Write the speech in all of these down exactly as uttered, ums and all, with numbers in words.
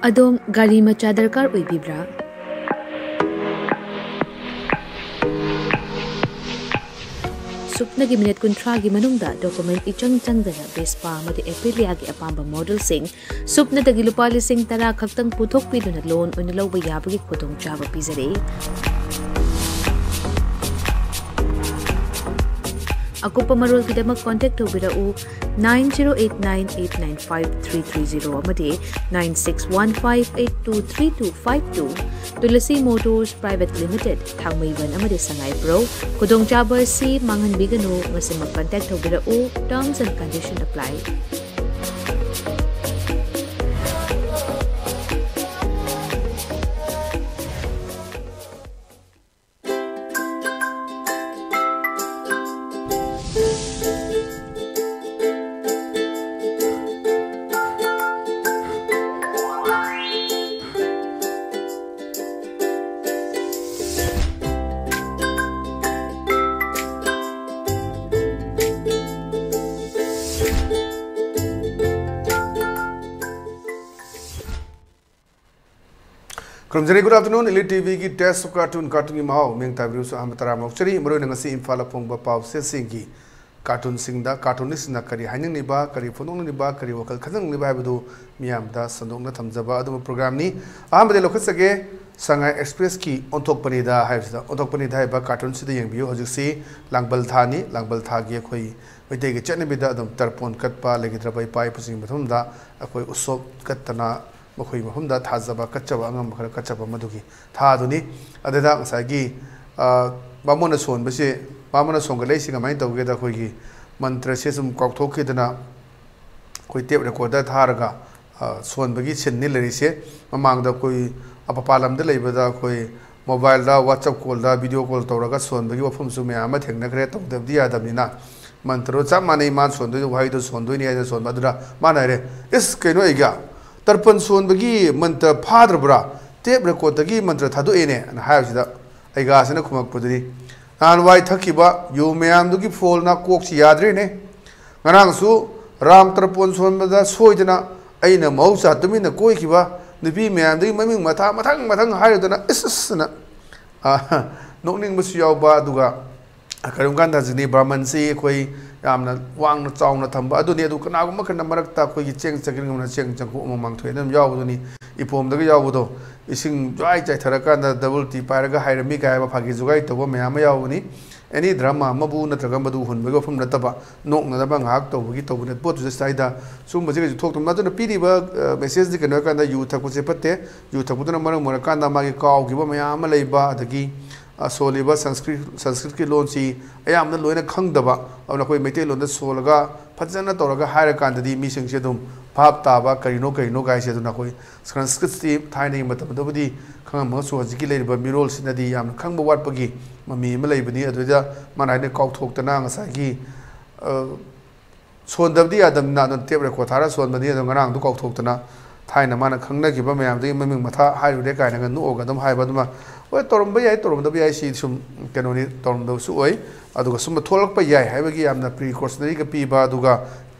ꯑꯗꯣꯝ ꯒꯥꯔꯤ ꯃꯆꯥ ꯗꯔꯀꯥꯔ ꯑꯣꯏꯕꯤꯕ꯭ꯔꯥ? ꯁꯨꯞꯅꯒꯤ ꯃꯤꯅꯤꯠ ꯀꯨꯟꯊ꯭ꯔꯥꯒꯤ ꯃꯅꯨꯡꯗ ꯗꯣꯀꯨꯃꯦꯟ ꯏꯆꯪ ꯆꯪꯗꯅ ꯚꯦꯁꯄꯥ ꯑꯃꯗꯤ ꯑꯦꯄꯤꯂꯤꯌꯥꯒꯤ ꯑꯄꯥꯝꯕ ꯃꯣꯗꯦꯜꯁꯤꯡ ꯁꯨꯞꯅꯗꯒꯤ ꯂꯨꯄꯥ ꯂꯤꯁꯤꯡ ꯇꯔꯥ ꯈꯛꯇꯪ ꯄꯨꯊꯣꯛꯄꯤꯗꯨꯅ ꯂꯣꯟ ꯑꯣꯏꯅ ꯂꯧꯕ ꯌꯥꯕꯒꯤ ꯈꯨꯗꯣꯡꯆꯥꯕ ꯄꯤꯖꯔꯤ꯫ ꯑꯀꯨꯞꯄ ꯃꯔꯣꯜꯒꯤꯗꯃꯛ ꯀꯣꯟꯇꯦꯛ ꯇꯧꯕꯤꯔꯛꯎ, nine zero eight nine eight nine five three three zero ꯑꯃꯗꯤ nine six one five eight two three two five two꯫ Tulsi motors private limited, Thangmeiband ꯑꯃꯗꯤ ꯁꯉꯥꯏꯄ꯭ꯔꯧ꯫ ꯈꯨꯗꯣꯡꯆꯥꯕ ꯑꯁꯤ ꯃꯥꯡꯍꯟꯕꯤꯒꯅꯨ, ꯉꯁꯤꯃꯛ ꯀꯟꯇꯦꯛ ꯇꯧꯕꯤꯔꯛꯎ꯫ Terms and condition apply꯫ ꯈꯨꯔꯨꯝꯖꯔꯤ꯫ Good afternoon, Elite ꯇꯤꯚꯤꯒꯤ Taste of Cartoon, ꯀꯥꯔꯇꯨꯟꯒꯤ ꯃꯍꯥꯎ, ꯃꯤꯡ ꯇꯥꯕꯤꯔꯤꯕꯁꯨ ꯑꯍꯥꯟꯕ ꯇꯔꯥꯃ ꯂꯧꯖꯔꯤ꯫ ꯃꯔꯨꯑꯣꯏꯅ ꯉꯁꯤ ꯏꯝꯐꯥꯜꯗ ꯐꯣꯡꯕ ꯄꯥꯎ ꯆꯦꯁꯤꯡꯒꯤ ꯀꯥꯔꯇꯨꯟꯁꯤꯡꯗ ꯀꯥꯔꯇꯨꯅꯤꯁꯁꯤꯡꯅ ꯀꯔꯤ ꯍꯥꯏꯅꯤꯡꯂꯤꯕ, ꯀꯔꯤ ꯐꯣꯡꯗꯣꯛꯅꯤꯡꯂꯤꯕ, ꯀꯔꯤ ꯋꯥꯈꯜ ꯈꯟꯖꯅꯤꯡꯂꯤꯕ ꯍꯥꯏꯕꯗꯨ ꯃꯤꯌꯥꯝꯗ ꯁꯟꯗꯣꯛꯅ ꯊꯝꯖꯕ ꯑꯗꯨꯒꯨꯝꯕ ꯄ꯭ꯔꯣꯒ꯭ꯔꯥꯝꯅꯤ꯫ ꯑꯍꯥꯟꯕꯗ ꯂꯧꯈꯠꯆꯒꯦ, ꯁꯉꯥꯏ ꯑꯦꯛꯁꯄ꯭ꯔꯦꯁꯀꯤ ꯑꯣꯟꯊꯣꯛꯄꯅꯤꯗ ꯍꯥꯏꯕꯁꯤꯗ꯫ ꯑꯣꯟꯊꯣꯛꯄꯅꯤꯗ ꯍꯥꯏꯕ ꯀꯥꯔꯇꯨꯟꯁꯤꯗ ꯌꯦꯡꯕꯤꯌꯨ꯫ ꯍꯧꯖꯤꯛꯁꯤ ꯂꯥꯡꯕꯜ ꯊꯥꯅꯤ꯫ ꯂꯥꯡꯕꯜ ꯊꯥꯒꯤ ꯑꯩꯈꯣꯏ ꯃꯩꯇꯩꯒꯤ ꯆꯠꯅꯕꯤꯗ ꯑꯗꯨꯝ ꯇꯔꯄꯣꯟ ꯀꯠꯄ, ꯂꯩꯈꯤꯗ꯭ꯔꯕ ꯏꯄꯥ ꯏꯄꯨꯁꯤꯡꯒꯤ ꯃꯐꯝꯗ ꯑꯩꯈꯣꯏ ꯎꯁꯣꯞ ꯀꯠꯇꯅ ꯃꯈꯣꯏꯒꯤ ꯃꯐꯝꯗ ꯊꯥꯖꯕ ꯀꯠꯆꯕ, ꯑꯉꯝꯕ ꯈꯔ ꯀꯠꯆꯕ, ꯃꯗꯨꯒꯤ ꯊꯥꯗꯨꯅꯤ꯫ ꯑꯗꯨꯗ ꯉꯁꯥꯏꯒꯤ, ꯑ, ꯕꯥꯃꯣꯟꯅ ꯁꯣꯟꯕꯁꯦ, ꯕꯥꯃꯣꯟꯅ ꯁꯣꯟꯒꯠꯂꯛꯏꯁꯦ ꯀꯃꯥꯏꯅ ꯇꯧꯒꯦꯗ, ꯑꯩꯈꯣꯏꯒꯤ ꯃꯟꯇ꯭ꯔꯁꯦ ꯁꯨꯝ ꯀꯥꯎꯊꯣꯛꯈꯤꯗꯅ ꯑꯩꯈꯣꯏ ꯇꯦꯞ ꯔꯦꯀꯣꯔꯗꯔ ꯊꯥꯔꯒ, ꯑ, ꯁꯣꯟꯕꯒꯤ ꯁꯤꯟꯅꯤ ꯂꯩꯔꯤꯁꯦ꯫ ꯃꯃꯥꯡꯗ ꯑꯩꯈꯣꯏ ꯃꯄꯥꯟ ꯂꯝꯗ ꯂꯩꯕꯗ ꯑꯩꯈꯣꯏ ꯃꯣꯕꯥꯏꯜꯗ, WhatsApp ꯀꯣꯜꯗ, ꯚꯤꯗꯤꯑꯣ ꯀꯣꯜ ꯇꯧꯔꯒ ꯁꯣꯟꯕꯒꯤ ꯋꯥꯐꯝꯁꯨ ꯃꯌꯥꯝ ꯑꯃ ꯊꯦꯡꯅꯈ꯭ꯔꯦ꯫ ꯇꯧꯗꯕꯗꯤ ꯌꯥꯗꯕꯅꯤꯅ ꯃꯟꯇ꯭ꯔꯗꯣ ꯆꯞ ꯃꯥꯟꯅꯩ, ꯃꯥꯅ ꯁꯣꯟꯗꯣꯏꯗꯣ ꯋꯥꯍꯩꯗꯣ ꯁꯣꯟꯗꯣꯏꯅꯤ ꯍꯥꯏꯅ ꯁꯣꯟꯕ꯫ ꯑꯗꯨꯗ ꯃꯥꯅ ꯍꯥꯏꯔꯦ, "ꯏꯁ, ꯀꯩꯅꯣ ꯑꯩꯒ ꯇꯔꯄꯟ ꯁꯣꯟꯕꯒꯤ ꯃꯟꯇ꯭ꯔ ꯐꯥꯗ꯭ꯔꯕ꯭ꯔꯥ? ꯇꯦꯞ ꯔꯦꯀꯣꯔꯗꯇꯒꯤ ꯃꯟꯇ꯭ꯔ ꯊꯥꯗꯣꯛꯑꯦꯅꯦ" ꯑꯅ ꯍꯥꯏꯕꯁꯤꯗ ꯑꯩꯒꯥꯁꯤꯅ ꯈꯨꯝꯃꯛꯄꯗꯨꯗꯤ, "ꯅꯍꯥꯟꯋꯥꯏ ꯊꯛꯈꯤꯕ ꯌꯨ ꯃꯌꯥꯝꯗꯨꯒꯤ ꯐꯣꯜꯅ ꯀꯣꯛꯁꯤ ꯌꯥꯗ꯭ꯔꯦꯅꯦ꯫ ꯉꯔꯥꯡꯁꯨ ꯔꯥꯝ ꯇꯔꯄꯣꯟ ꯁꯣꯟꯕꯗ ꯁꯣꯏꯗꯅ ꯑꯩꯅ ꯃꯍꯧꯁꯥ ꯇꯨꯃꯤꯟꯅ ꯀꯣꯏꯈꯤꯕ ꯅꯨꯄꯤ ꯃꯌꯥꯝꯗꯒꯤ ꯃꯃꯤꯡ ꯃꯊꯥ ꯃꯊꯪ ꯃꯊꯪ ꯍꯥꯏꯔꯨꯗꯅ ꯏꯁ ꯏꯁ ꯑꯅ, ꯑ, ꯅꯣꯛꯅꯤꯡꯕꯁꯨ ꯌꯥꯎꯕ꯫ ꯑꯗꯨꯒ ꯀꯔꯤꯒꯨꯝꯕ ꯀꯥꯟꯗ ꯍꯧꯖꯤꯛꯇꯤ ꯕ꯭ꯔꯥꯍꯃꯟꯁꯤ ꯑꯩꯈꯣꯏ ꯌꯥꯝꯅ ꯋꯥꯡꯅ ꯆꯥꯎꯅ ꯊꯝꯕ ꯑꯗꯨꯅꯤ꯫ ꯑꯗꯨ ꯀꯅꯥꯒꯨꯝꯕ ꯈꯔꯅ ꯃꯔꯛꯇ ꯑꯩꯈꯣꯏꯒꯤ ꯆꯦꯡ ꯆꯀ꯭ꯔꯤꯡꯒꯨꯝꯅ ꯆꯦꯡ ꯆꯪꯈꯣꯛ ꯑꯃ ꯃꯥꯡꯊꯣꯛꯑꯦꯅ ꯑꯗꯨꯝ ꯌꯥꯎꯕꯗꯨꯅꯤ꯫ ꯏꯄꯣꯝꯗꯒ ꯌꯥꯎꯕꯗꯣ, ꯏꯁꯤꯡ ꯖ꯭ꯋꯥꯏ ꯆꯥꯏꯊꯔꯀꯥꯟꯗ ꯗꯕꯜ ꯇꯤ ꯄꯥꯏꯔꯒ ꯍꯥꯏꯔꯝꯃꯤ ꯀꯥꯏ ꯍꯥꯏꯕ ꯐꯥꯒꯤ ꯖꯨꯒꯥꯏ ꯇꯧꯕ ꯃꯌꯥꯝ ꯑꯃ ꯌꯥꯎꯕꯅꯤ꯫ ꯑꯦꯅꯤ ꯗ꯭ꯔꯃꯥ ꯑꯃꯕꯨ ꯅꯠꯇ꯭ꯔꯒ ꯃꯗꯨ ꯍꯨꯟꯕꯒꯤ ꯋꯥꯐꯝ ꯅꯠꯇꯕ, ꯅꯣꯛꯅꯅꯕ ꯉꯥꯏꯍꯥꯛ ꯇꯧꯕꯒꯤ ꯇꯧꯕ ꯅꯠꯇꯦ꯫ ꯄꯣꯠꯇꯨꯗ ꯁꯤꯗꯩꯗ ꯁꯨꯝꯕꯁꯤ ꯀꯩꯁꯨ ꯊꯣꯛꯇꯕ꯫ ꯑꯗꯨꯅ ꯄꯤꯔꯤꯕ, ꯑ, ꯃꯦꯁꯦꯖꯇꯤ ꯀꯩꯅꯣ ꯍꯥꯏꯀꯥꯟꯗ ꯌꯨ ꯊꯛꯄꯁꯦ ꯐꯠꯇꯦ꯫ ꯌꯨ ꯊꯛꯄꯗꯨꯅ ꯃꯔꯝ ꯑꯣꯏꯔꯀꯥꯟꯗ ꯃꯥꯒꯤ ꯀꯥꯎꯈꯤꯕ ꯃꯌꯥꯝ ꯑꯃ ꯂꯩꯕ, ꯑꯗꯒꯤ, ꯑ, ꯁꯣꯜꯂꯤꯕ ꯁꯪꯁꯀ꯭ꯔꯤꯠ, ꯁꯪꯁꯀ꯭ꯔꯤꯠꯀꯤ ꯂꯣꯟꯁꯤ ꯑꯌꯥꯝꯕꯅ ꯂꯣꯏꯅ ꯈꯪꯗꯕ, ꯑꯗꯨꯅ ꯑꯩꯈꯣꯏ ꯃꯩꯇꯩꯂꯣꯟꯗ ꯁꯣꯜꯂꯒ ꯐꯖꯅ ꯇꯧꯔꯒ ꯍꯥꯏꯔꯀꯥꯟꯗꯗꯤ ꯃꯤꯁꯤꯡꯁꯦ ꯑꯗꯨꯝ ꯚꯥꯞ ꯇꯥꯕ, ꯀꯔꯤꯅꯣ ꯀꯔꯤꯅꯣ ꯀꯥꯏꯁꯦ꯫ ꯑꯗꯨꯅ ꯑꯩꯈꯣꯏ ꯁꯪꯁꯀ꯭ꯔꯤꯠꯁꯤ ꯊꯥꯏꯅꯒꯤ ꯃꯇꯝꯗꯕꯨꯗꯤ ꯈꯪꯉꯝꯃꯒꯁꯨ ꯍꯧꯖꯤꯛꯀꯤ ꯂꯩꯔꯤꯕ ꯃꯤꯔꯣꯜꯁꯤꯅꯗꯤ ꯌꯥꯝꯅ ꯈꯪꯕ ꯋꯥꯠꯄꯒꯤ ꯃꯃꯤ ꯑꯃ ꯂꯩꯕꯅꯤ꯫ ꯑꯗꯨꯗ ꯃꯥꯅ ꯍꯥꯏꯅ ꯀꯥꯎꯊꯣꯛꯇꯅ ꯉꯁꯥꯏꯒꯤ, ꯑ, ꯁꯣꯟꯗꯕꯗꯤ ꯌꯥꯗꯕꯅꯤꯅ ꯑꯗꯨꯅ ꯇꯦꯞ ꯔꯦꯀꯣꯔꯗ ꯊꯥꯔ ꯁꯣꯟꯕꯅꯤ꯫ ꯑꯗꯣ ꯉꯔꯥꯡꯗꯣ ꯀꯥꯎꯊꯣꯛꯇꯅ ꯊꯥꯏꯅ ꯃꯥꯅ ꯈꯪꯅꯈꯤꯕ ꯃꯌꯥꯝꯗꯒꯤ ꯃꯃꯤꯡ ꯃꯊꯥ ꯍꯥꯏꯔꯨꯔꯦ ꯀꯥꯏꯅꯒ ꯅꯣꯛꯑꯒ ꯑꯗꯨꯝ ꯍꯥꯏꯕ ꯑꯗꯨꯃ, ꯍꯣꯏ, ꯇꯧꯔꯝꯕ ꯌꯥꯏ, ꯇꯧꯔꯝꯗꯕ ꯌꯥꯏ, ꯁꯤ ꯁꯨꯝ ꯀꯩꯅꯣꯅꯤ, ꯇꯧꯔꯝꯗꯕꯁꯨ ꯑꯣꯏ꯫ ꯑꯗꯨꯒ ꯁꯨꯝꯕ ꯊꯣꯛꯂꯛꯄ ꯌꯥꯏ ꯍꯥꯏꯕꯒꯤ ꯌꯥꯝꯅ ꯄ꯭ꯔꯤꯀꯣꯁꯅꯔꯤꯒ ꯄꯤꯕ, ꯑꯗꯨꯒ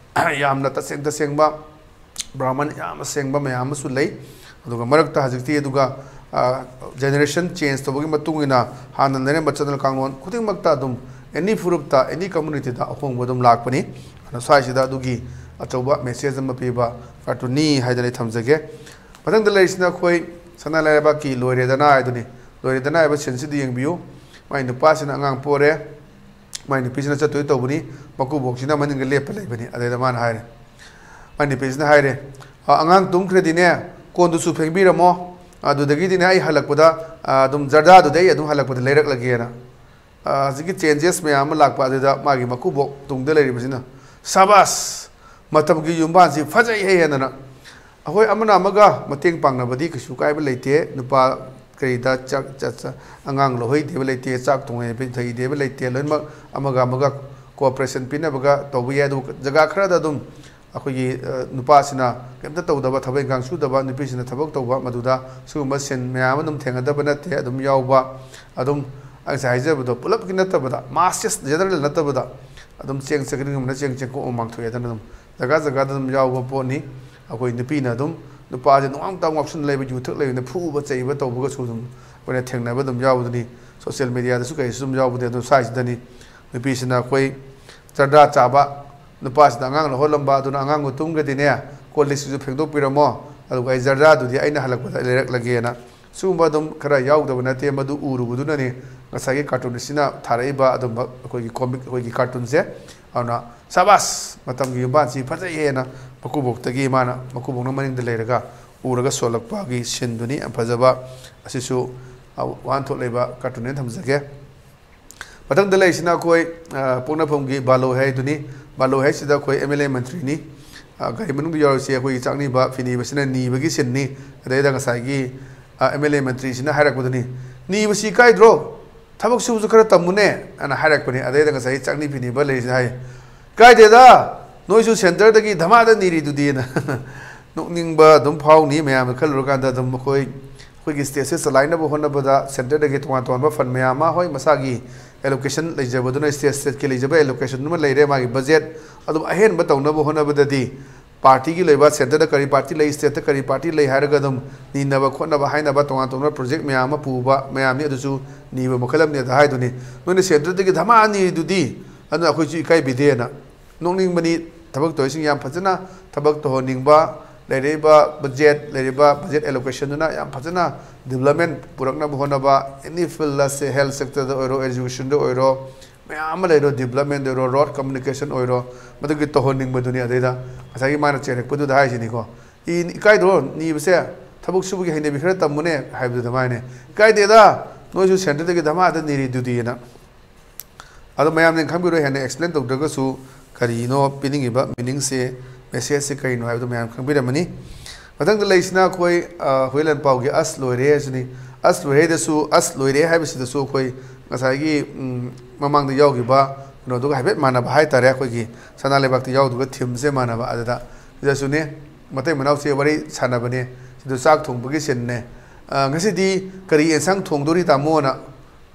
ꯌꯥꯝꯅ ꯇꯁꯦꯡ ꯇꯁꯦꯡꯕ ꯕ꯭ꯔꯥꯍꯃꯟ ꯌꯥꯝ ꯑꯁꯦꯡꯕ ꯃꯌꯥꯝ ꯑꯃꯁꯨ ꯂꯩ꯫ ꯑꯗꯨꯒ ꯃꯔꯛꯇ ꯍꯧꯖꯤꯛꯇꯤ, ꯑꯗꯨꯒ, ꯑ, ꯖꯦꯅꯦꯔꯦꯁꯟ ꯆꯦꯟꯖ ꯇꯧꯕꯒꯤ ꯃꯇꯨꯡ ꯏꯟꯅ ꯍꯥꯟꯅ ꯂꯩꯔꯝꯕ ꯆꯠꯅ ꯀꯥꯡꯂꯣꯟ ꯈꯨꯗꯤꯡꯃꯛꯇ ꯑꯗꯨꯝ ꯑꯦꯅꯤ ꯐꯨꯔꯨꯞꯇ, ꯑꯦꯅꯤ ꯀꯝꯃꯨꯅꯤꯇꯤꯗ ꯑꯍꯣꯡꯕ ꯑꯗꯨꯝ ꯂꯥꯛꯄꯅꯤ꯫ ꯑꯗꯨꯅ ꯁ꯭ꯋꯥꯏꯁꯤꯗ ꯑꯗꯨꯒꯤ ꯑꯆꯧꯕ ꯃꯦꯁꯦꯖ ꯑꯃ ꯄꯤꯕ ꯀꯥꯔꯇꯨꯟꯅꯤ ꯍꯥꯏꯗꯅ ꯑꯩ ꯊꯝꯖꯒꯦ꯫ ꯃꯊꯪꯗ ꯂꯩꯔꯤꯁꯤꯅ ꯑꯩꯈꯣꯏ ꯁꯅꯥ ꯂꯩꯕꯥꯛꯀꯤ ꯂꯣꯏꯔꯦꯗꯅ ꯍꯥꯏꯗꯨꯅꯤ꯫ ꯂꯣꯏꯔꯦꯗꯅ ꯍꯥꯏꯕ ꯁꯤꯟꯁꯤꯗ ꯌꯦꯡꯕꯤꯌꯨ꯫ ꯃꯥꯏ ꯅꯨꯄꯥꯁꯤꯅ ꯑꯉꯥꯡ ꯄꯣꯔꯦ꯫ ꯃꯥꯏ ꯅꯨꯄꯤꯁꯤꯅ ꯆꯠꯇꯣꯏ ꯇꯧꯕꯅꯤ, ꯃꯀꯨꯕꯣꯛꯁꯤꯅ ꯃꯅꯤꯡꯗ ꯂꯦꯞꯄ ꯂꯩꯕꯅꯤ꯫ ꯑꯗꯩꯗ ꯃꯥꯅ ꯍꯥꯏꯔꯦ, ꯃꯥꯏ ꯅꯨꯄꯤꯁꯤꯅ ꯍꯥꯏꯔꯦ, "ꯑ, ꯑꯉꯥꯡ ꯇꯨꯝꯈ꯭ꯔꯗꯤꯅꯦ, ꯀꯣꯟꯗꯨꯁꯨ ꯐꯦꯡꯕꯤꯔꯝꯃꯣ, ꯑꯗꯨꯗꯒꯤꯗꯤꯅꯦ, ꯑꯩ ꯍꯜꯂꯛꯄꯗ, ꯑ, ꯑꯗꯨꯝ ꯖꯔꯗꯥꯗꯨꯗꯤ ꯑꯩ ꯑꯗꯨꯝ ꯍꯜꯂꯛꯄꯗ ꯂꯩꯔꯛꯂꯒꯦꯅ"꯫ ꯑ, ꯍꯧꯖꯤꯛꯀꯤ ꯆꯦꯟꯖꯦꯁ ꯃꯌꯥꯝ ꯑꯃ ꯂꯥꯛꯄ ꯑꯗꯨꯗ ꯃꯥꯒꯤ ꯃꯀꯨꯕꯣꯛ ꯇꯨꯡꯗ ꯂꯩꯔꯤꯕꯁꯤꯅ, "ꯁꯥꯕꯥꯁ! ꯃꯇꯝꯒꯤ ꯌꯨꯝꯕꯥꯟꯁꯤ ꯐꯖꯩ ꯍꯦ" ꯍꯥꯏꯗꯅ꯫ ꯑꯩꯈꯣꯏ ꯑꯃꯅ ꯑꯃꯒ ꯃꯇꯦꯡ ꯄꯥꯡꯅꯕꯗꯤ ꯀꯩꯁꯨ ꯀꯥꯏꯕ ꯂꯩꯇꯦ꯫ ꯅꯨꯄꯥ ꯀꯔꯤꯗ ꯆꯥꯛ, ꯆꯥꯛ, ꯆꯥꯛ, ꯑꯉꯥꯡ ꯂꯧꯍꯩꯗꯦꯕ ꯂꯩꯇꯦ, ꯆꯥꯛ ꯊꯣꯡꯍꯩꯗꯕ ꯂꯩꯇꯦ, ꯂꯣꯏꯅꯃꯛ ꯑꯃꯒ ꯑꯃꯒ ꯀꯣꯑꯣꯄꯔꯦꯁꯟ ꯄꯤꯅꯕꯒ ꯇꯧꯕ ꯌꯥꯏ꯫ ꯑꯗꯨꯒ ꯖꯒꯥ ꯈꯔꯗ ꯑꯗꯨꯝ ꯑꯩꯈꯣꯏꯒꯤ, ꯑ, ꯅꯨꯄꯥꯁꯤꯅ ꯀꯩꯝꯇ ꯇꯧꯗꯕ, ꯊꯕꯛ ꯏꯪꯈꯥꯡ ꯁꯨꯗꯕ, ꯅꯨꯄꯤꯁꯤꯅ ꯊꯕꯛ ꯇꯧꯕ, ꯃꯗꯨꯗ ꯁꯤꯒꯨꯝꯕ ꯁꯤꯟ ꯃꯌꯥꯝ ꯑꯗꯨꯝ ꯊꯦꯡꯅꯗꯕ ꯅꯠꯇꯦ, ꯑꯗꯨꯝ ꯌꯥꯎꯕ꯫ ꯑꯗꯨꯝ ꯑꯩ ꯉꯁꯥꯏ ꯍꯥꯏꯖꯕꯗꯣ, ꯄꯨꯂꯞꯀꯤ ꯅꯠꯇꯕꯗ, ꯃꯥꯁꯦꯁ ꯖꯦꯅꯔꯦꯜ ꯅꯠꯇꯕꯗ, ꯑꯗꯨꯝ ꯆꯦꯡ ꯆꯀ꯭ꯔꯤꯡ ꯑꯃꯅ ꯆꯦꯡ ꯆꯦꯡꯀꯣꯛ ꯑꯃ ꯃꯥꯡꯊꯣꯛꯑꯦꯗꯅ ꯑꯗꯨꯝ ꯖꯒꯥ ꯖꯒꯥꯗ ꯑꯗꯨꯝ ꯌꯥꯎꯕ ꯄꯣꯠꯅꯤ꯫ ꯑꯩꯈꯣꯏ ꯅꯨꯄꯤꯅ ꯑꯗꯨꯝ ꯅꯨꯄꯥꯁꯦ ꯅꯨꯡꯉꯥꯡ ꯇꯥꯎ ꯉꯥꯎꯁꯟꯅ ꯂꯩꯕ, ꯌꯨ ꯊꯛ ꯂꯩꯕꯅ ꯐꯨꯕ ꯆꯩꯕ ꯇꯧꯕꯒꯁꯨ ꯑꯗꯨꯝ ꯑꯩꯈꯣꯏꯅ ꯊꯦꯡꯅꯕ ꯑꯗꯨꯝ ꯌꯥꯎꯕꯗꯨꯅꯤ꯫ ꯁꯣꯁꯤꯌꯦꯜ ꯃꯦꯗꯤꯌꯥꯗꯁꯨ ꯀꯩꯁꯨ ꯑꯗꯨꯝ ꯌꯥꯎꯕꯗꯤ꯫ ꯑꯗꯨ ꯁ꯭ꯋꯥꯏꯁꯤꯗꯅꯤ ꯅꯨꯄꯤꯁꯤꯅ ꯑꯩꯈꯣꯏ ꯖꯔꯗꯥ ꯆꯥꯕ, ꯅꯨꯄꯥꯁꯤꯗ ꯑꯉꯥꯡ ꯂꯧꯍꯜꯂꯝꯕ, ꯑꯗꯨꯅ ꯑꯉꯥꯡꯗꯣ ꯇꯨꯝꯈ꯭ꯔꯗꯤꯅꯦ ꯀꯣꯜ ꯂꯤꯛꯁꯤꯁꯨ ꯐꯦꯡꯗꯣꯛꯄꯤꯔꯝꯃꯣ, ꯑꯗꯨꯒ ꯑꯩ ꯖꯔꯗꯥꯗꯨꯗꯤ ꯑꯩꯅ ꯍꯜꯂꯛꯄꯗ ꯂꯩꯔꯛꯂꯒꯦꯅ꯫ ꯁꯤꯒꯨꯝꯕ ꯑꯗꯨꯝ ꯈꯔ ꯌꯥꯎꯗꯕ ꯅꯠꯇꯦ꯫ ꯃꯗꯨ ꯎꯔꯨꯕꯗꯨꯅꯅꯤ ꯉꯁꯥꯏꯒꯤ ꯀꯥꯔꯇꯨꯟ ꯑꯁꯤꯅ ꯊꯥꯔꯛꯏꯕ ꯑꯗꯨꯝꯕ ꯑꯩꯈꯣꯏꯒꯤ ꯀꯣꯃꯤꯛ, ꯑꯩꯈꯣꯏꯒꯤ ꯀꯥꯔꯇꯨꯟꯁꯦ꯫ ꯑꯗꯨꯅ ꯁꯕꯥꯁ! ꯃꯇꯝꯒꯤ ꯌꯨꯝꯕꯥꯟꯁꯤ ꯐꯖꯩꯌꯦꯅ ꯃꯀꯨꯕꯣꯛꯇꯒꯤ ꯃꯥꯅ, ꯃꯀꯨꯕꯣꯛꯅ ꯃꯅꯤꯡꯗ ꯂꯩꯔꯒ ꯎꯔꯒ ꯁꯣꯜꯂꯛꯄꯒꯤ ꯁꯤꯟꯗꯨꯅꯤ꯫ ꯌꯥꯝ ꯐꯖꯕ, ꯑꯁꯤꯁꯨ, ꯑ, ꯋꯥꯍꯟꯊꯣꯛ ꯂꯩꯕ ꯀꯥꯔꯇꯨꯟꯅꯦꯅ ꯊꯝꯖꯒꯦ꯫ ꯃꯊꯪꯗ ꯂꯩꯔꯤꯁꯤꯅ ꯑꯩꯈꯣꯏ, ꯑ, ꯄꯣꯛꯅꯐꯝꯒꯤ ꯕꯥꯂꯣ ꯍꯥꯏꯗꯨꯅꯤ꯫ ꯕꯥꯂꯣ ꯍꯥꯏꯁꯤꯗ ꯑꯩꯈꯣꯏ ꯑꯦꯝ ꯑꯦꯜ ꯑꯦ ꯃꯟꯇ꯭ꯔꯤꯅꯤ꯫ ꯑ, ꯒꯥꯔꯤ ꯃꯅꯨꯡꯗ ꯌꯥꯎꯔꯤꯁꯦ ꯑꯩꯈꯣꯏꯒꯤ ꯆꯥꯛꯅꯤꯕ ꯐꯤꯅꯤꯕꯁꯤꯅ ꯅꯤꯕꯒꯤ ꯁꯤꯟꯅꯤ꯫ ꯑꯗꯩꯗ ꯉꯁꯥꯏꯒꯤ, ꯑ, ꯑꯦꯝ ꯑꯦꯜ ꯑꯦ ꯃꯟꯇ꯭ꯔꯤꯁꯤꯅ ꯍꯥꯏꯔꯛꯄꯗꯨꯅꯤ, "ꯅꯤꯕꯁꯤ ꯏꯀꯥꯏꯗ꯭ꯔꯣ? ꯊꯕꯛ ꯁꯨꯕꯁꯨ ꯈꯔ ꯇꯝꯃꯨꯅꯦ" ꯑꯅ ꯍꯥꯏꯔꯛꯄꯅꯤ꯫ ꯑꯗꯩꯗ ꯉꯁꯥꯏꯒꯤ ꯆꯥꯛꯅꯤ ꯐꯤꯅꯤꯕ ꯂꯩꯔꯤꯁꯤꯅ ꯍꯥꯏ, "ꯀꯥꯏꯗꯦꯗ, ꯅꯣꯏꯁꯨ ꯁꯦꯟꯇꯔꯗꯒꯤ ꯙꯃꯥꯗ ꯅꯤꯔꯤꯗꯨꯗꯤꯅ" ꯅꯣꯛꯅꯤꯡꯕ ꯑꯗꯨꯝ ꯐꯥꯎꯅꯤ꯫ ꯃꯌꯥꯝꯅ ꯈꯜꯂꯨꯔꯀꯥꯟꯗ ꯑꯗꯨꯝ ꯑꯩꯈꯣꯏ, ꯑꯩꯈꯣꯏꯒꯤ ꯁ꯭ꯇꯦꯠꯁꯦ ꯆꯂꯥꯏꯅꯕ ꯍꯣꯠꯅꯕꯗ ꯁꯦꯟꯇꯔꯗꯒꯤ ꯇꯣꯉꯥꯟ ꯇꯣꯉꯥꯟꯕ ꯐꯟ ꯃꯌꯥꯝ ꯑꯃ, ꯍꯣꯏ, ꯃꯁꯥꯒꯤ ꯑꯦꯂꯣꯀꯦꯁꯟ ꯂꯩꯖꯕꯗꯨꯅ, ꯁ꯭ꯇꯦꯠ ꯁ꯭ꯇꯦꯠꯀꯤ ꯂꯩꯖꯕ ꯑꯦꯂꯣꯀꯦꯁꯟꯗꯨꯃ ꯂꯩꯔꯦ, ꯃꯥꯒꯤ ꯕꯖꯦꯠ꯫ ꯑꯗꯨꯝ ꯑꯍꯦꯟꯕ ꯇꯧꯅꯕ ꯍꯣꯠꯅꯕꯗꯗꯤ ꯄꯥꯔꯇꯤꯒꯤ ꯂꯩꯕ, ꯁꯦꯟꯇꯔꯗ ꯀꯔꯤ ꯄꯥꯔꯇꯤ ꯂꯩ, ꯁ꯭ꯇꯦꯠꯇ ꯀꯔꯤ ꯄꯥꯔꯇꯤ ꯂꯩ ꯍꯥꯏꯔꯒ ꯑꯗꯨꯝ ꯅꯤꯅꯕ ꯈꯣꯠꯅꯕ ꯍꯥꯏꯅꯕ ꯇꯣꯉꯥꯟ ꯇꯣꯉꯥꯟꯕ ꯄ꯭ꯔꯣꯖꯦꯛ ꯃꯌꯥꯝ ꯑꯃ ꯄꯨꯕ ꯃꯌꯥꯝꯅꯤ꯫ ꯑꯗꯨꯁꯨ ꯅꯤꯕ ꯃꯈꯜ ꯑꯃꯅꯤ꯫ ꯑꯗ ꯍꯥꯏꯗꯨꯅꯤ, "ꯅꯣꯏꯅ ꯁꯦꯟꯇꯔꯗꯒꯤ ꯙꯃꯥ ꯅꯤꯔꯤꯗꯨꯗꯤ, ꯑꯗꯨꯅ ꯑꯩꯈꯣꯏꯁꯨ ꯏꯀꯥꯏꯕꯤꯗꯦꯅ"꯫ ꯅꯣꯛꯅꯤꯡꯕꯅꯤ꯫ ꯊꯕꯛ ꯇꯧꯔꯤꯁꯤꯡ ꯌꯥꯝ ꯐꯖꯅ ꯊꯕꯛ ꯇꯧꯍꯟꯅꯤꯡꯕ, ꯂꯩꯔꯤꯕ ꯕꯖꯦꯠ, ꯂꯩꯔꯤꯕ ꯕꯖꯦꯠ ꯑꯦꯂꯣꯀꯦꯁꯟꯗꯨꯅ ꯌꯥꯝ ꯐꯖꯅ ꯗꯤꯕ꯭ꯂꯞꯃꯦꯟ ꯄꯨꯔꯛꯅꯕ ꯍꯣꯠꯅꯕ, ꯑꯦꯅꯤ ꯐꯤꯜꯗ, ꯁꯦ ꯍꯦꯜꯊ ꯁꯦꯛꯇꯔꯗ ꯑꯣꯏꯔꯣ, ꯑꯦꯖꯨꯀꯦꯁꯟꯗ ꯑꯣꯏꯔꯣ, ꯃꯌꯥꯝ ꯑꯃ ꯂꯩꯔꯣ, ꯗꯤꯕ꯭ꯂꯞꯃꯦꯟꯗ ꯑꯣꯏꯔꯣ, ꯔꯣꯗ ꯀꯝꯃꯨꯅꯤꯀꯦꯁꯟ ꯑꯣꯏꯔꯣ, ꯃꯗꯨꯒꯤ ꯇꯧꯍꯟꯅꯤꯡꯕꯗꯨꯅꯤ꯫ ꯑꯗꯩꯗ ꯉꯁꯥꯏꯒꯤ ꯃꯥꯅ ꯆꯦꯔꯛꯄꯗꯨꯗ ꯍꯥꯏꯁꯤꯅꯤꯀꯣ, "ꯏ-, ꯏꯀꯥꯏꯗ꯭ꯔꯣ ꯅꯤꯕꯁꯦ? ꯊꯕꯛ ꯁꯨꯕꯒꯤ ꯍꯩꯅꯕꯤ ꯈꯔ ꯇꯝꯃꯨꯅꯦ" ꯍꯥꯏꯕꯗꯨꯗ ꯃꯥꯅꯦ, "ꯏꯀꯥꯏꯗꯦꯗ, ꯅꯣꯏꯁꯨ ꯁꯦꯟꯇꯔꯗꯒꯤ ꯙꯃꯥꯗ ꯅꯤꯔꯤꯗꯨꯗꯤꯅ"꯫ ꯑꯗꯣ ꯃꯌꯥꯝꯅ ꯈꯪꯕꯤꯔꯣꯏ, ꯍꯦꯟꯅ ꯑꯦꯛꯁꯄ꯭ꯂꯦꯟ ꯇꯧꯗ꯭ꯔꯒꯁꯨ ꯀꯔꯤꯅꯣ ꯄꯤꯅꯤꯡꯉꯤꯕ ꯃꯤꯅꯤꯡꯁꯦ, ꯃꯦꯁꯦꯖꯁꯦ ꯀꯔꯤꯅꯣ ꯍꯥꯏꯕꯗꯣ ꯃꯌꯥꯝ ꯈꯪꯕꯤꯔꯝꯃꯅꯤ꯫ ꯃꯊꯪꯗ ꯂꯩꯔꯤꯁꯤꯅ ꯑꯩꯈꯣꯏ, ꯑ, ꯍꯨꯏ ꯂꯟꯄꯥꯎꯒꯤ "ꯑꯁ ꯂꯣꯏꯔꯦ" ꯑꯁꯤꯅꯤ꯫ "ꯑꯁ ꯂꯣꯏꯔꯦꯗꯁꯨ", "ꯑꯁ ꯂꯣꯏꯔꯦ" ꯍꯥꯏꯕꯁꯤꯗꯁꯨ ꯑꯩꯈꯣꯏ ꯉꯁꯥꯏꯒꯤ, ꯎꯝ, ꯃꯃꯥꯡꯗ ꯌꯥꯎꯈꯤꯕ ꯀꯩꯅꯣꯗꯨꯒ ꯍꯥꯏꯐꯦꯠ ꯃꯥꯟꯅꯕ ꯍꯥꯏꯇꯥꯔꯦ꯫ ꯑꯩꯈꯣꯏꯒꯤ ꯁꯅꯥ ꯂꯩꯕꯥꯛꯇ ꯌꯥꯎꯈꯤꯕ ꯊꯤꯝꯁꯦ ꯃꯥꯟꯅꯕ꯫ ꯑꯗꯨꯗ ꯁꯤꯗꯁꯨꯅꯦ, ꯃꯇꯩ ꯃꯅꯥꯎꯁꯦ ꯋꯥꯔꯤ ꯁꯥꯟꯅꯕꯅꯦ꯫ ꯁꯤꯗ ꯆꯥꯛ ꯊꯣꯡꯕꯒꯤ ꯁꯤꯟꯅꯦ꯫ "ꯑ, ꯉꯁꯤꯗꯤ ꯀꯔꯤ ꯑꯦꯟꯁꯥꯡ ꯊꯣꯡꯗꯣꯔꯤ ꯇꯥꯃꯣꯅ?"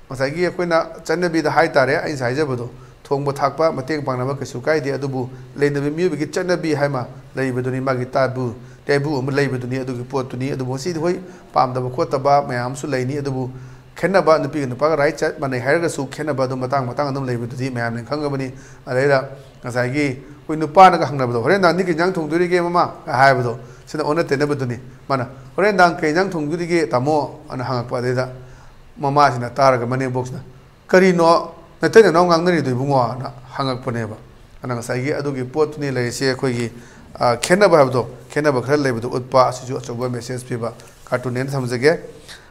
ꯉꯁꯥꯏꯒꯤ ꯑꯩꯈꯣꯏꯅ ꯆꯠꯅꯕꯤꯗ ꯍꯥꯏꯇꯥꯔꯦ, ꯑꯩꯅ ꯉꯁꯥꯏ ꯍꯥꯏꯖꯕꯗꯣ, ꯊꯣꯡꯕ ꯊꯥꯛꯄ ꯃꯇꯦꯡ ꯄꯥꯡꯅꯕ ꯀꯩꯁꯨ ꯀꯥꯏꯗꯦ, ꯑꯗꯨꯕꯨ ꯂꯩꯅꯕꯤ ꯃꯤꯑꯣꯏꯕꯒꯤ ꯆꯠꯅꯕꯤ ꯍꯥꯏꯃ ꯂꯩꯕꯗꯨꯅꯤ, ꯃꯥꯒꯤ ꯇꯥꯕꯨ ꯇꯦꯕꯨ ꯑꯃ ꯂꯩꯕꯗꯨꯅꯤ, ꯑꯗꯨꯒꯤ ꯄꯣꯠꯇꯨꯅꯤ꯫ ꯑꯗꯨꯕꯨ ꯉꯁꯤꯗꯤ ꯍꯣꯏ, ꯄꯥꯝꯗꯕ ꯈꯣꯠꯇꯕ ꯃꯌꯥꯝ ꯑꯃꯁꯨ ꯂꯩꯅꯤ, ꯑꯗꯨꯕꯨ ꯈꯦꯠꯅꯕ, ꯅꯨꯄꯤꯒ ꯅꯨꯄꯥꯒ ꯔꯥꯏꯠ ꯆꯞ ꯃꯥꯟꯅꯩ ꯍꯥꯏꯔꯒꯁꯨ ꯈꯦꯠꯅꯕ ꯑꯗꯨꯝ ꯃꯇꯥꯡ ꯃꯇꯥꯡ ꯑꯗꯨꯝ ꯂꯩꯕꯗꯨꯗꯤ ꯃꯌꯥꯝꯅ ꯈꯪꯉꯕꯅꯤ꯫ ꯑꯗꯩꯗ ꯉꯁꯥꯏꯒꯤ ꯑꯩꯈꯣꯏ ꯅꯨꯄꯥꯅꯒ ꯍꯪꯅꯕꯗꯣ, "ꯍꯣꯔꯦꯟ ꯅꯨꯡꯗꯥꯡꯗꯤ ꯀꯩ ꯏꯟꯖꯥꯡ ꯊꯣꯡꯗꯣꯔꯤꯒꯦ ꯃꯃꯥ?" ꯍꯥꯏꯕꯗꯣ, ꯁꯤꯅ ꯑꯣꯟꯅ ꯇꯩꯅꯕꯗꯨꯅꯤ꯫ ꯃꯥꯅ, "ꯍꯣꯔꯦꯟ ꯅꯨꯡꯗꯥꯡ ꯀꯩ ꯏꯟꯖꯥꯡ ꯊꯣꯡꯗꯣꯔꯤꯒꯦ ꯇꯥꯃꯣ?" ꯑꯅ ꯍꯪꯉꯛꯄ꯫ ꯑꯗꯩꯗ ꯃꯃꯥꯁꯤꯅ ꯇꯥꯔꯒ ꯃꯅꯦꯝꯕꯣꯛꯁꯤꯅ, "ꯀꯔꯤꯅꯣ ꯅꯇꯩ ꯅꯅꯥꯎ ꯉꯥꯡꯅꯔꯤꯗꯣ ꯏꯕꯨꯡꯉꯣ?" ꯑꯅ ꯍꯪꯉꯛꯄꯅꯦꯕ꯫ ꯑꯗꯨꯅ ꯉꯁꯥꯏꯒꯤ ꯑꯗꯨꯒꯤ ꯄꯣꯠꯇꯨꯅꯤ ꯂꯩꯔꯤꯁꯦ ꯑꯩꯈꯣꯏꯒꯤ, ꯑ, ꯈꯦꯠꯅꯕ ꯍꯥꯏꯕꯗꯣ, ꯈꯦꯠꯅꯕ ꯈꯔ ꯂꯩꯕꯗꯣ ꯎꯠꯄ, ꯑꯁꯤꯁꯨ ꯑꯆꯧꯕ ꯃꯦꯁꯦꯖ ꯄꯤꯕ ꯀꯥꯔꯇꯨꯟꯅꯦꯅ ꯊꯝꯖꯒꯦ꯫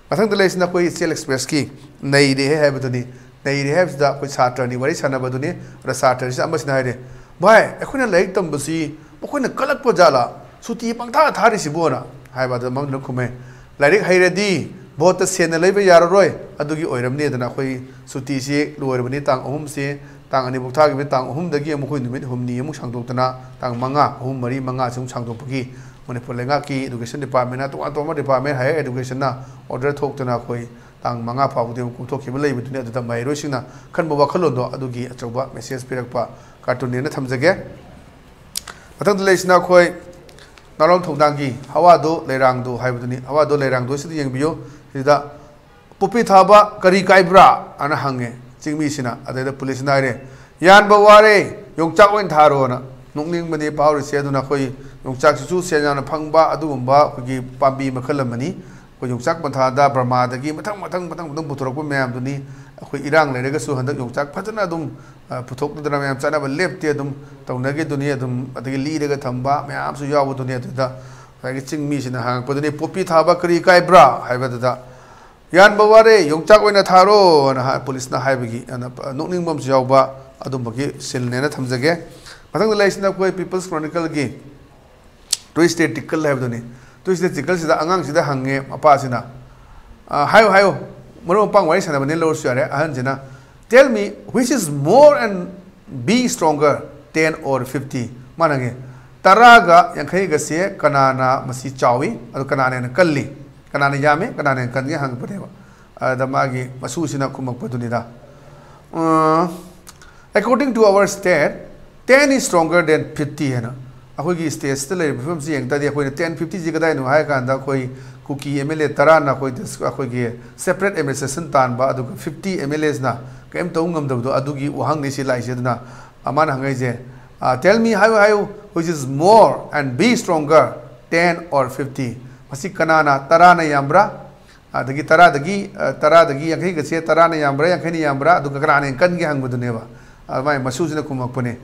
ꯃꯊꯪꯗ ꯂꯩꯔꯤꯁꯤꯅ ꯑꯩꯈꯣꯏ ꯏꯆꯦꯜ ꯑꯦꯛꯁꯄ꯭ꯔꯦꯁꯀꯤ ꯅꯩꯔꯦꯍꯦ ꯍꯥꯏꯕꯗꯨꯅꯤ꯫ ꯅꯩꯔꯦ ꯍꯥꯏꯕꯁꯤꯗ ꯑꯩꯈꯣꯏ ꯁꯥꯇ꯭ꯔ ꯑꯅꯤ ꯋꯥꯔꯤ ꯁꯥꯟꯅꯕꯗꯨꯅꯤ꯫ ꯑꯗ ꯁꯥꯇ꯭ꯔꯁꯤꯗ ꯑꯃꯁꯤꯅ ꯍꯥꯏꯔꯦ, "ꯚꯥꯏ, ꯑꯩꯈꯣꯏꯅ ꯂꯥꯏꯔꯤꯛ ꯇꯝꯕꯁꯤ ꯃꯈꯣꯏꯅ ꯀꯜꯂꯛꯄ ꯖꯥꯠꯂꯥ? ꯁꯨꯇꯤ ꯄꯪꯊꯥ ꯊꯥꯔꯤꯁꯤꯕꯣꯅ?" ꯍꯥꯏꯕ꯫ ꯑꯗ ꯃꯗꯨꯅ ꯈꯨꯝꯃꯦ, "ꯂꯥꯏꯔꯤꯛ ꯍꯩꯔꯗꯤ ꯚꯣꯠꯇ ꯁꯦꯟꯅ ꯂꯩꯕ ꯌꯥꯔꯔꯣꯏ, ꯑꯗꯨꯒꯤ ꯑꯣꯏꯔꯝꯅꯤ꯫ ꯑꯗꯨꯅ ꯑꯩꯈꯣꯏ ꯁꯨꯇꯤꯁꯤ ꯂꯣꯏꯔꯕꯅꯤ, ꯇꯥꯡ ꯑꯍꯨꯝꯁꯤ, ꯇꯥꯡ ꯑꯅꯤꯐꯥꯎ ꯊꯥꯈꯤꯕꯅꯤ, ꯇꯥꯡ ꯑꯍꯨꯝꯗꯒꯤ ꯑꯃꯨꯛ ꯑꯩꯈꯣꯏ ꯅꯨꯃꯤꯠ ꯍꯨꯝꯅꯤ ꯑꯃꯨꯛ ꯁꯥꯡꯗꯣꯛꯇꯅ ꯇꯥꯡ ꯃꯉꯥ, ꯑꯍꯨꯝ, ꯃꯔꯤ, ꯃꯉꯥꯁꯤ ꯑꯃꯨꯛ ꯁꯥꯡꯗꯣꯛꯄꯒꯤ ꯃꯅꯤꯄꯨꯔ ꯂꯩꯉꯥꯛꯀꯤ ꯏꯗꯨꯀꯦꯁꯟ ꯗꯤꯄꯥꯔꯠꯃꯦꯟꯅ, ꯇꯣꯉꯥꯟ ꯇꯣꯉꯥꯟꯕ ꯗꯤꯄꯥꯔꯠꯃꯦꯟ, ꯍꯥꯌꯔ ꯏꯗꯨꯀꯦꯁꯟꯅ ꯑꯣꯔꯗꯔ ꯊꯣꯛꯇꯅ ꯑꯩꯈꯣꯏ ꯇꯥꯡ ꯃꯉꯥ ꯐꯥꯎꯕꯗꯤ ꯑꯃꯨꯛ ꯀꯣꯝꯊꯣꯛꯈꯤꯕ ꯂꯩꯕꯗꯨꯅꯤ꯫ ꯑꯗꯨꯗ ꯃꯍꯩꯔꯣꯏꯁꯤꯡꯅ ꯈꯟꯕ ꯋꯥꯈꯜꯂꯣꯟꯗꯣ ꯑꯗꯨꯒꯤ ꯑꯆꯧꯕ ꯃꯦꯁꯦꯖ ꯄꯤꯔꯛꯄ ꯀꯥꯔꯇꯨꯟꯅꯦꯅ ꯊꯝꯖꯒꯦ꯫ ꯃꯊꯪꯗ ꯂꯩꯔꯤꯁꯤꯅ ꯑꯩꯈꯣꯏ ꯅꯥꯔꯣꯝ ꯊꯧꯗꯥꯡꯒꯤ ꯍꯋꯥꯗꯣ ꯂꯩꯔꯥꯡꯗꯣ ꯍꯥꯏꯕꯗꯨꯅꯤ꯫ ꯍꯋꯥꯗꯣ ꯂꯩꯔꯥꯡꯗꯣ ꯁꯤꯗ ꯌꯦꯡꯕꯤꯌꯨ꯫ ꯁꯤꯗ "ꯄꯣꯄꯤ ꯊꯥꯕ ꯀꯔꯤ ꯀꯥꯏꯕ꯭ꯔꯥ?" ꯑꯅ ꯍꯪꯉꯦ ꯆꯤꯡꯃꯤꯁꯤꯅ꯫ ꯑꯗꯩꯗ ꯄꯨꯂꯤꯁꯅ ꯍꯥꯏꯔꯦ, "ꯌꯥꯟꯕ ꯋꯥꯔꯦ, ꯌꯣꯡꯆꯥꯛ ꯑꯣꯏꯅ ꯊꯥꯔꯣꯅ"꯫ ꯅꯣꯛꯅꯤꯡꯕꯅꯤ ꯐꯥꯎꯔꯤꯁꯦ꯫ ꯑꯗꯨꯅ ꯑꯩꯈꯣꯏ ꯌꯣꯡꯆꯥꯛꯁꯤꯁꯨ ꯁꯦꯟ ꯌꯥꯝꯅ ꯐꯪꯕ ꯑꯗꯨꯒꯨꯝꯕ ꯑꯩꯈꯣꯏꯒꯤ ꯄꯥꯝꯕꯤ ꯃꯈꯜ ꯑꯃꯅꯤ꯫ ꯑꯩꯈꯣꯏ ꯌꯣꯡꯆꯥꯛ ꯄꯟꯊꯥꯗ ꯕꯔꯃꯥꯗꯒꯤ ꯃꯊꯪ ꯃꯊꯪ ꯃꯊꯪ ꯃꯊꯪ ꯄꯨꯊꯣꯔꯛꯄ ꯃꯌꯥꯝꯗꯨꯅꯤ꯫ ꯑꯩꯈꯣꯏ ꯏꯔꯥꯡ ꯂꯩꯔꯒꯁꯨ ꯍꯟꯗꯛ ꯌꯣꯡꯆꯥꯛ ꯐꯖꯅ ꯑꯗꯨꯝ, ꯑ, ꯄꯨꯊꯣꯛꯅꯗꯅ ꯃꯌꯥꯝ ꯆꯥꯅꯕ ꯂꯦꯞꯇꯦ ꯑꯗꯨꯝ ꯇꯧꯅꯈꯤꯗꯨꯅꯤ꯫ ꯑꯗꯨꯝ ꯑꯗꯒꯤ ꯂꯤꯔꯒ ꯊꯝꯕ ꯃꯌꯥꯝꯁꯨ ꯌꯥꯎꯕꯗꯨꯅꯤ꯫ ꯑꯗꯨꯗ ꯉꯁꯥꯏꯒꯤ ꯆꯤꯡꯃꯤꯁꯤꯅ ꯍꯪꯉꯛꯄꯗꯨꯅꯤ, "ꯄꯣꯄꯤ ꯊꯥꯕ ꯀꯔꯤ ꯀꯥꯏꯕ꯭ꯔꯥ?" ꯍꯥꯏꯕꯗꯨꯗ, "ꯌꯥꯟꯕ ꯋꯥꯔꯦ, ꯌꯣꯡꯆꯥꯛ ꯑꯣꯏꯅ ꯊꯥꯔꯣꯅ" ꯍꯥꯏ-, ꯄꯨꯂꯤꯁꯅ ꯍꯥꯏꯕꯒꯤ, ꯑꯅ, ꯅꯣꯛꯅꯤꯡꯕ ꯑꯃꯁꯨ ꯌꯥꯎꯕ ꯑꯗꯨꯝꯕꯒꯤ ꯁꯤꯟꯅꯦꯅ ꯊꯝꯖꯒꯦ꯫ ꯃꯊꯪꯗ ꯂꯩꯔꯤꯁꯤꯅ ꯑꯩꯈꯣꯏ ꯄꯤꯄꯜꯁ ꯀ꯭ꯔꯣꯅꯤꯀꯜꯒꯤ ꯇ꯭ꯋꯤꯁꯇꯦ ꯇꯤꯀꯜ ꯍꯥꯏꯕꯗꯨꯅꯤ꯫ ꯇ꯭ꯋꯤꯁꯇꯦ ꯇꯤꯀꯜꯁꯤꯗ ꯑꯉꯥꯡꯁꯤꯗ ꯍꯪꯉꯦ ꯃꯄꯥꯁꯤꯅ, ꯑ, ꯍꯥꯏꯌꯨ, ꯍꯥꯏꯌꯨ, ꯃꯔꯨꯞ ꯃꯄꯥꯡ ꯋꯥꯔꯤ ꯁꯥꯟꯅꯕꯅꯦ, ꯂꯧꯔꯁꯨ ꯌꯥꯔꯦ꯫ ꯑꯍꯟꯁꯤꯅ, "Tell me which is more and be stronger, ten or fifty?" ꯃꯥꯅ ꯍꯪꯉꯦ, "ꯇꯔꯥꯒ ꯌꯥꯡꯈꯩꯒꯁꯦ ꯀꯅꯥꯅ ꯃꯁꯤ ꯆꯥꯎꯏ, ꯑꯗꯨ ꯀꯅꯥꯅ ꯍꯦꯟꯅ ꯀꯜꯂꯤ, ꯀꯅꯥꯅ ꯌꯥꯝꯃꯤ, ꯀꯅꯥꯅ ꯍꯦꯟꯅ ꯀꯟꯒꯦ?" ꯍꯪꯉꯛꯄꯅꯦꯕ꯫ ꯑꯗ ꯃꯥꯒꯤ ꯃꯁꯨꯁꯤꯅ ꯈꯨꯝꯃꯛꯄꯗꯨꯅꯤꯗ, "ꯑ, according to our state, ten is stronger than fifty" ꯍꯥꯏꯅ꯫ ꯑꯩꯈꯣꯏꯒꯤ ꯁ꯭ꯇꯦꯠꯁꯤꯗ ꯂꯩꯔꯤꯕ ꯐꯤꯕꯝꯁꯤ ꯌꯦꯡ ꯇꯥꯔꯗꯤ, ꯑꯩꯈꯣꯏꯅ ꯇꯦꯟ ꯐꯤꯐꯇꯤꯁꯤ ꯀꯗꯥꯏꯅꯣ ꯍꯥꯏ ꯀꯥꯟꯗ, ꯑꯩꯈꯣꯏ ꯀꯨꯀꯤ ꯑꯦꯝ ꯑꯦꯜ ꯑꯦ ꯇꯔꯥꯅ ꯑꯩꯈꯣꯏ ꯗꯤꯁ-, ꯑꯩꯈꯣꯏꯒꯤ ꯁꯦꯄꯔꯦꯠ ꯑꯦꯗꯃꯤꯅꯤꯁꯇ꯭ꯔꯦꯁꯟ ꯇꯥꯟꯕ, ꯑꯗꯨꯒ ꯐꯤꯐꯇꯤ ꯑꯦꯝ ꯑꯦꯜ ꯑꯦꯁꯅ ꯀꯔꯤꯝ ꯇꯧ ꯉꯝꯗꯕꯗꯣ, ꯑꯗꯨꯒꯤ ꯋꯥꯍꯪꯅꯤ ꯁꯤ ꯂꯥꯛꯏꯁꯦ꯫ ꯑꯗꯨꯅ ꯃꯥꯅ ꯍꯪꯉꯛꯏꯁꯦ, "Tell me, ꯍꯥꯏꯌꯨ, ꯍꯥꯏꯌꯨ, which is more and be stronger, ten or fifty?" ꯃꯁꯤ ꯀꯅꯥꯅ, ꯇꯔꯥꯅ ꯌꯥꯝꯕ꯭ꯔꯥ? ꯑꯗꯒꯤ ꯇꯔꯥꯗꯒꯤ, ꯑ, ꯇꯔꯥꯗꯒꯤ ꯌꯥꯡꯈꯩꯒꯁꯦ ꯇꯔꯥꯅ ꯌꯥꯝꯕ꯭ꯔꯥ, ꯌꯥꯡꯈꯩꯅ ꯌꯥꯝꯕ꯭ꯔꯥ, ꯑꯗꯨꯒ ꯀꯅꯥꯅ ꯍꯦꯟꯅ ꯀꯟꯒꯦ ꯍꯪꯕꯗꯨꯅꯦꯕ꯫ ꯑꯗꯨꯃꯥꯏꯅ ꯃꯁꯨꯁꯤꯅ ꯈꯨꯝꯃꯛꯄꯅꯦ꯫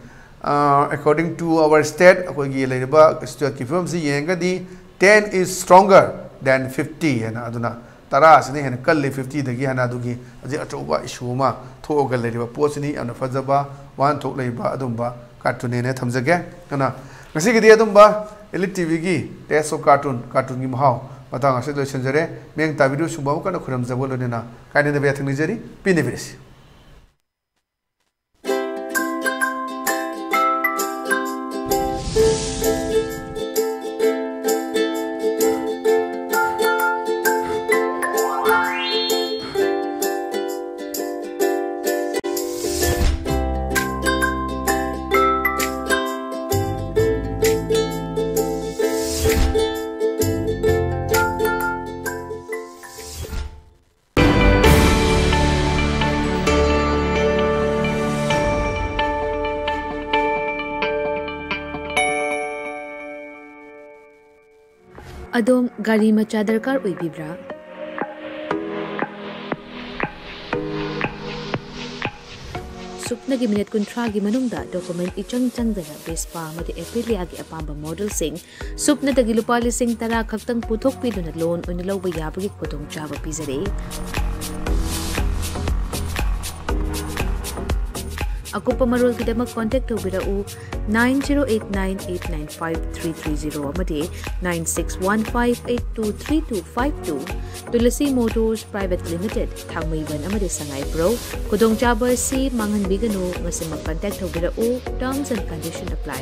ꯑ, "According to our state", ꯑꯩꯈꯣꯏꯒꯤ ꯂꯩꯔꯤꯕ ꯁ꯭ꯇꯦꯠꯀꯤ ꯐꯤꯕꯝꯁꯤ ꯌꯦꯡꯉꯒꯗꯤ, "ten is stronger than fifty" ꯍꯥꯏꯅ, ꯑꯗꯨꯅ ꯇꯔꯥꯁꯤꯅ ꯍꯦꯟꯅ ꯀꯜꯂꯤ ꯐꯤꯐꯇꯤꯗꯒꯤ ꯍꯥꯏꯅ꯫ ꯑꯗꯨꯒꯤ ꯍꯧꯖꯤꯛ ꯑꯆꯧꯕ ꯏꯁꯨ ꯑꯃ ꯊꯣꯛꯑꯒ ꯂꯩꯔꯤꯕ ꯄꯣꯠꯁꯤꯅꯤ꯫ ꯌꯥꯝꯅ ꯐꯖꯕ ꯋꯥꯍꯟꯊꯣꯛ ꯂꯩꯕ ꯑꯗꯨꯝꯕ ꯀꯥꯔꯇꯨꯟꯅꯦꯅ ꯊꯝꯖꯒꯦ꯫ ꯑꯗꯨꯅ ꯉꯁꯤꯒꯤꯗꯤ ꯑꯗꯨꯝꯕ Elite ꯇꯤ ꯚꯤꯒꯤ Taste of Cartoon, ꯀꯥꯔꯇꯨꯟꯒꯤ ꯃꯍꯥꯎ ꯃꯇꯥꯡ ꯑꯁꯤꯗ ꯂꯣꯏꯁꯤꯟꯖꯔꯦ꯫ ꯃꯤꯠꯌꯦꯡ ꯇꯥꯕꯤꯔꯤꯕꯁꯤꯡꯕꯨ ꯑꯃꯨꯛ ꯍꯟꯅ ꯈꯨꯔꯨꯝꯖꯕ ꯂꯣꯏꯅꯅ ꯀꯥꯏꯅꯗꯕ ꯌꯥꯊꯪ ꯅꯤꯖꯔꯤ꯫ ꯄꯤꯅꯕꯤꯔꯁꯤ꯫ ꯑꯗꯣꯝ ꯒꯥꯔꯤ ꯃꯆꯥ ꯗꯔꯀꯥꯔ ꯑꯣꯏꯕꯤꯕ꯭ꯔꯥ? ꯁꯨꯞꯅꯒꯤ ꯃꯤꯅꯤꯠ ꯀꯨꯟꯊ꯭ꯔꯥꯒꯤ ꯃꯅꯨꯡꯗ ꯗꯣꯀꯨꯃꯦꯟ ꯏꯆꯪ ꯆꯪꯗꯅ ꯚꯦꯁꯄꯥ ꯑꯃꯗꯤ ꯑꯦꯄꯤꯂꯤꯌꯥꯒꯤ ꯑꯄꯥꯝꯕ ꯃꯣꯗꯦꯜꯁꯤꯡ ꯁꯨꯞꯅꯗꯒꯤ ꯂꯨꯄꯥ ꯂꯤꯁꯤꯡ ꯇꯔꯥ ꯈꯛꯇꯪ ꯄꯨꯊꯣꯛꯄꯤꯗꯨꯅ ꯂꯣꯟ ꯑꯣꯏꯅ ꯂꯧꯕ ꯌꯥꯕꯒꯤ ꯈꯨꯗꯣꯡꯆꯥꯕ ꯄꯤꯖꯔꯤ꯫ ꯑꯀꯨꯞꯄ ꯃꯔꯣꯜꯒꯤꯗꯃꯛ ꯀꯣꯟꯇꯦꯛ ꯇꯧꯕꯤꯔꯛꯎ, nine zero eight nine eight nine five three three zero ꯑꯃꯗꯤ nine six one five eight two three two five two꯫ Tulsi motors private limited, Thangmeiband ꯑꯃꯗꯤ ꯁꯉꯥꯏꯄ꯭ꯔꯧ꯫ ꯈꯨꯗꯣꯡꯆꯥꯕ ꯑꯁꯤ ꯃꯥꯡꯍꯟꯕꯤꯒꯅꯨ꯫ ꯉꯁꯤꯃꯛ ꯀꯟꯇꯦꯛ ꯇꯧꯕꯤꯔꯛꯎ꯫ Terms and condition apply꯫